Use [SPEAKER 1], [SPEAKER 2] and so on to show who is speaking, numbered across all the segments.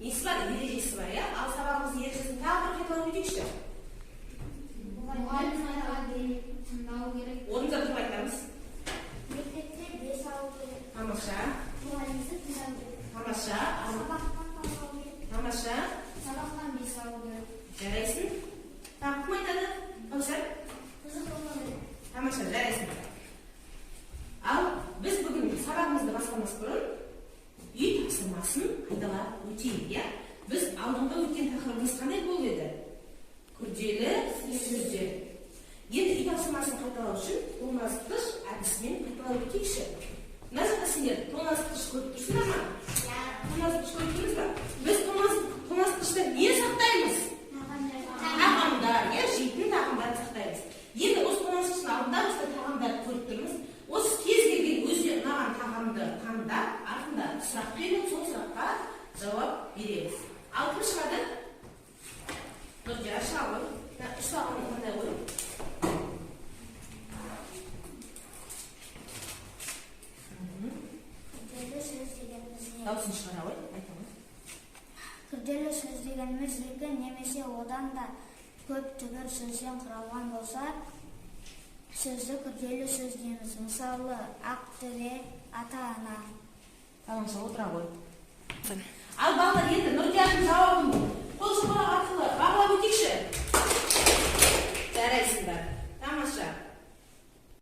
[SPEAKER 1] Несі бар, ережесі бар, иә? Ал сабағымыздың ережесін тағы бір қайталап өтейікші.
[SPEAKER 2] Мұғалім айтқан тыңдау керек.
[SPEAKER 1] Орнымызда тұрып айтамыз.
[SPEAKER 2] Мектепте бес алу керек.
[SPEAKER 1] Тамаша.
[SPEAKER 2] Мұғалімді тыңдау керек.
[SPEAKER 1] Тамаша.
[SPEAKER 2] Сабақтан талдау керек.
[SPEAKER 1] Тамаша.
[SPEAKER 2] Сабақтан бес алу керек.
[SPEAKER 1] Жарайсың. Тағы кім айтады? Кәусар?
[SPEAKER 2] Қызық болу керек.
[SPEAKER 1] Тамаша, жарайсың. Ал біз бүгін сабағымызды бастамас бұрын үй тапсырмасын қайталап өтейік, иә? Біз алдыңғы өткен тақырыбымыз қандай болып еді? Күрделі сөздер. Енді үй тапсырмасын қайталау үшін тоңазытқыш әдісімен қайталап өтейікші. Мына жақта сендер тоңазытқыш көріп тұрсыңдар ма? Тоңазытқыш көріп тұрмыз ба? Біз тоңазытқышта не сақтаймыз? Тағамдар, иә, жейтін тағамдарды сақтаймыз. Енді осы тоңазытқыштың алдында осындай тағамдарды көріп тұрмыз. Осы кез келген өзіне ұнаған тағамды таңдап, артында сұрақ беріп, сол сұраққа жауап береміз. Ал кім шығады? Нұрдия, шыға ғой. Мына үш тағамды таңдай ғой.
[SPEAKER 2] Күрделі сөз дегеніміз не?
[SPEAKER 1] Дауысын шығара ғой, айта ғой.
[SPEAKER 2] Күрделі сөз дегеніміз екі немесе одан да көп түбір сөзден құралған болса, сөзді күрделі сөз дейміз. Мысалы, Ақтөбе, ата-ана.
[SPEAKER 1] Тамаша, отыра ғой. Ал балалар, енді Нұрдияның жауабын қол шапалақ арқылы бағалап өтейікші. Жарайсыңдар. Тамаша.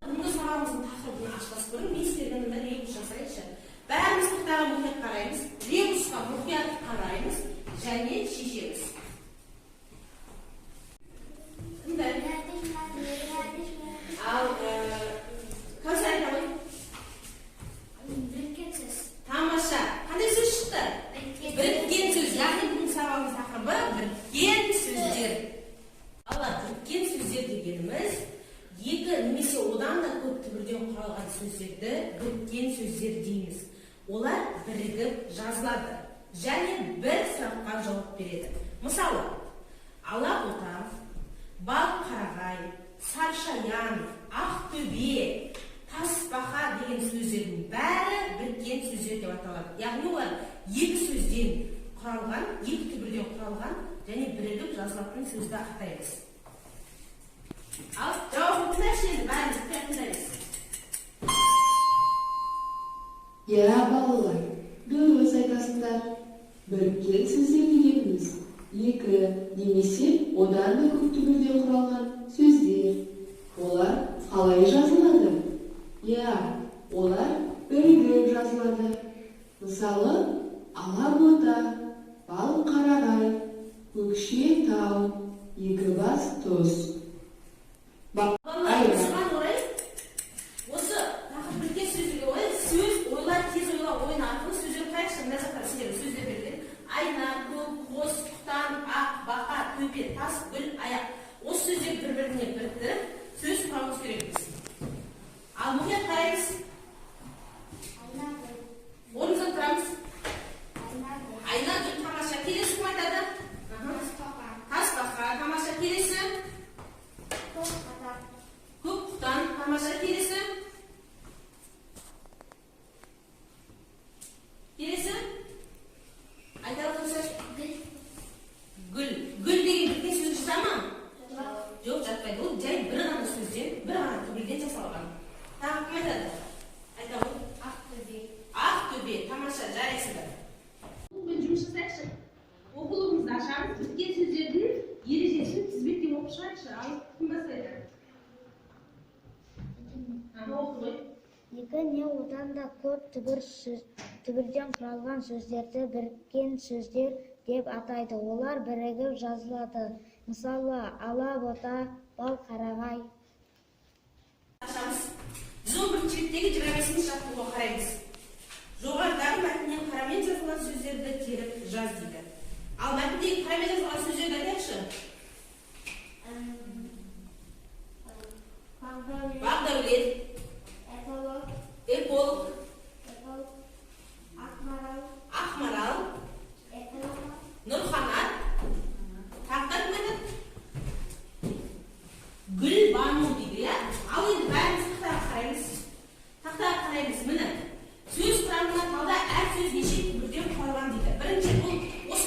[SPEAKER 1] Бүгінгі сабағымыздың тақырыбын ашпас бұрын мен сіздерге мындай ребус жасайыншы. Бәріміз тақтаға мұқият қараймыз, ребусқа мұқият қараймыз және шешеміз. Тыңдаймын. Ал, Кәусар айта ғой.
[SPEAKER 2] Біріккен сөз.
[SPEAKER 1] Тамаша. Қандай сөз шықты? Біріккен сөз. Яғни бүгінгі сабағымыз тақырыбы біріккен сөздер. Балалар, біріккен сөздер дегеніміз екі немесе одан да көп түбірден құралған сөздерді біріккен сөздер дейміз. Олар бірігіп жазылады және бір сұраққа жауап береді. Мысалы, алабота, балқарағай, саршаян, Ақтөбе, тасбақа деген сөздердің бәрі біріккен сөздер деп аталады. Яғни олар екі сөзден құралған, екі түбірден құралған және бірігіп жазылатын сөзді атаймыз. Ал жауабын тыңдайықшы енді, бәріміз мұқият тыңдаймыз.
[SPEAKER 3] Иә, балалар, дұрыс айтасыңдар. Біріккен сөздер дегеніміз екі немесе одан да көп түбірден құралған сөздер. Олар қалай жазылады? Иә, олар бірігіп жазылады. Мысалы, алабота, балқарағай, көкше тау, Екібастұз.
[SPEAKER 1] Балалар, осыған орай, осы тақырып біріккен сөздерге орай сөз ойла, тез ойла ойын арқылы сөздер құрайықшы. Мына жақта сіздерге сөздер берілген. Айна, көк, қос, құтан, ақ, бақа, төпе, тас, гүл, аяқ. Осы сөздерді бір-біріне біріктіріп сөз құрауымыз керекпіз. Ал мұқият қараймыз.
[SPEAKER 2] Айна гүл.
[SPEAKER 1] Орнымыздан тұрамыз.
[SPEAKER 2] Айна гүл.
[SPEAKER 1] Айна гүл, тамаша. Келесі кім айтады?
[SPEAKER 2] Тасбақа.
[SPEAKER 1] Тасбақа, тамаша. Келесі.
[SPEAKER 2] Көк қатар.
[SPEAKER 1] Көк құтан, тамаша. Келесі. Келесі. Айталық Кәусар.
[SPEAKER 2] Гүл.
[SPEAKER 1] Гүл. Гүл деген біріккен сөз жата ма? Жоқ, жатпайды. Ол жай бір ғана сөзден, бір ғана түбірден жасалған. Тағы кім айтады? Айта ғой.
[SPEAKER 2] Ақтөбе.
[SPEAKER 1] Ақтөбе, тамаша, жарайсыңдар. Бүгін жұмыс жасайықшы. Оқулығымызды ашамыз. Біріккен сөздердің ережесін тізбектеп оқып шығайықшы. Ал кім бастайды? Аха, оқы ғой.
[SPEAKER 2] Екі не одан да көп түбірден құралған сөздерді біріккен сөздер деп атайды. Олар бірігіп жазылады. Мысалы, алабота, балқарағай.
[SPEAKER 1] Ашамыз. 111 беттегі 25 жаттығуға қараймыз. Жоғарыдағы мәтіннен қарамен жазылған сөздерді теріп жаз дейді. Ал мәтіндегі қарамен жазылған сөздерді айтайықшы. Бағдәулет.
[SPEAKER 2] Эколог.
[SPEAKER 1] Эколог.
[SPEAKER 2] Эколог. Ақмарал.
[SPEAKER 1] Ақмарал.
[SPEAKER 2] Эколог.
[SPEAKER 1] Нұрқанат. Тағы да кім айтады? Гүлбану дейді, иә? Ал енді бәріміз тақтаға қараймыз. Тақтаға қараймыз. Міне, сөз құрамына талда әр сөз неше түбірден құралған дейді. Бірінші бұл осы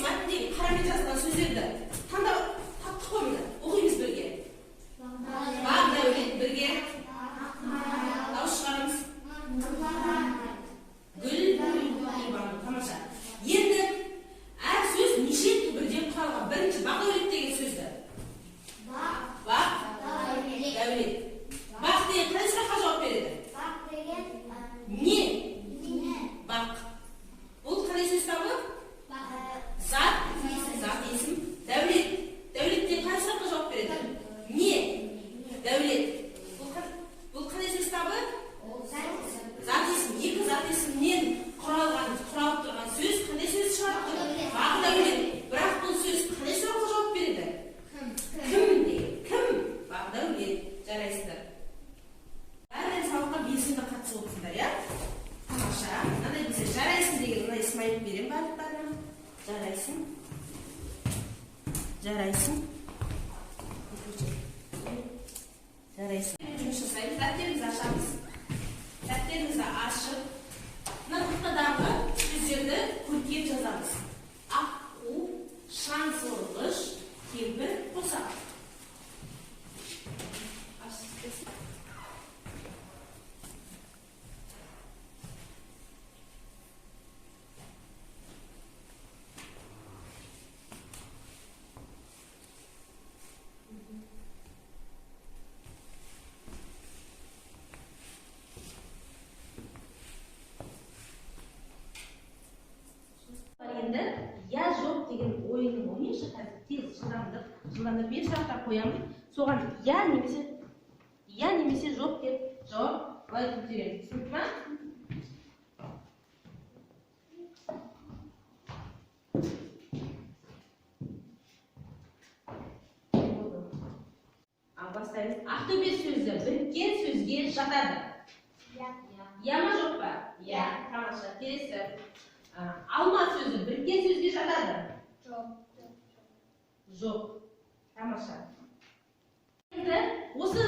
[SPEAKER 1] Жарайсың. Жарайсың. Жарайсың. Жұмыс жасаймыз. Дәптерімізді ашамыз. Дәптерімізді ашып, мына тақтадағы сөздерді көркем жазамыз. Аққу, шаңсорғыш, кемпір, қосақ. Енді я жоқ деген ойынның ойыншы қазір тез жылдамдық мен сұрақтар қоямын. Соған я немесе жоқ деп жауап былай көтереміз. Түсінікті ма? Ал бастаймыз. Ақтөбе сөзі біріккен сөзге жатады. Я ма жоқ па? Я. Тамаша. Келесі. Алма сөзі біріккен сөзге жатады?
[SPEAKER 2] Жоқ.
[SPEAKER 1] Жоқ. Тамаша. Енді осы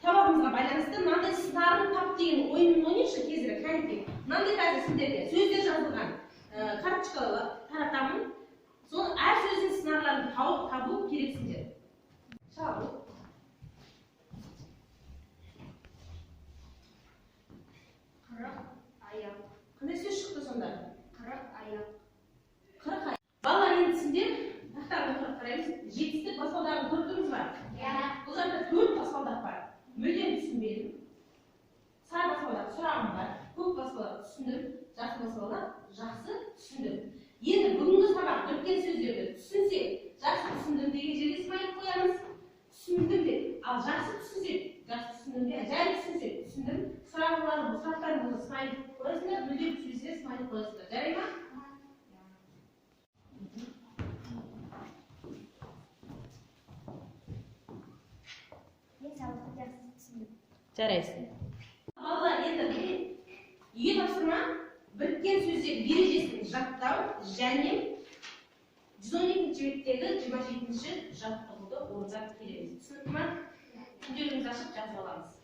[SPEAKER 1] сабағымызға байланысты мынандай сынарын тап деген ойынын ойнайықшы тезірек. Кәнекей. Мынандай қазір сендерге сөздер жазылған карточкалар таратамын. Сол әр сөздің сынарларын тауып табу керексіңдер. Шабу.
[SPEAKER 2] Қырық аяқ.
[SPEAKER 1] Қандай сөз шықты сонда?
[SPEAKER 2] 40 аяқ.
[SPEAKER 1] 40 аяқ. Балалар, енді сендер тақтаны отырып қараймыз. Жетістік баспалдағын көріп тұрмыз ба?
[SPEAKER 2] Иә.
[SPEAKER 1] Бұл жақта 4 баспалдақ бар. Мүлдем түсінбедім. Сары баспалдақ сұрағым бар. Көк баспалдақ түсіндім. Жасыл баспалдақ жақсы түсіндім. Енді бүгінгі сабақ біріккен сөздерді түсінсек, жақсы түсіндім деген жерге смайлик қоямыз. Түсіндім деп. Ал жақсы түсінсек, жақсы түсіндім деп, жай түсінсек, түсіндім. Сұрақтарың болса смайлик қоясыңдар, мүлдем түсінбесе смайлик қоясыңдар. Жарай ма?
[SPEAKER 2] Мен сабақты жақсы түсіндім.
[SPEAKER 1] Жарайсың. Балалар, енді үйге тапсырма біріккен сөздер ережесін жаттау және 112-ші беттегі 27-ші жаттығуды орындап келеміз. Түсінікті ма? Күнделігімізді ашып жазып аламыз.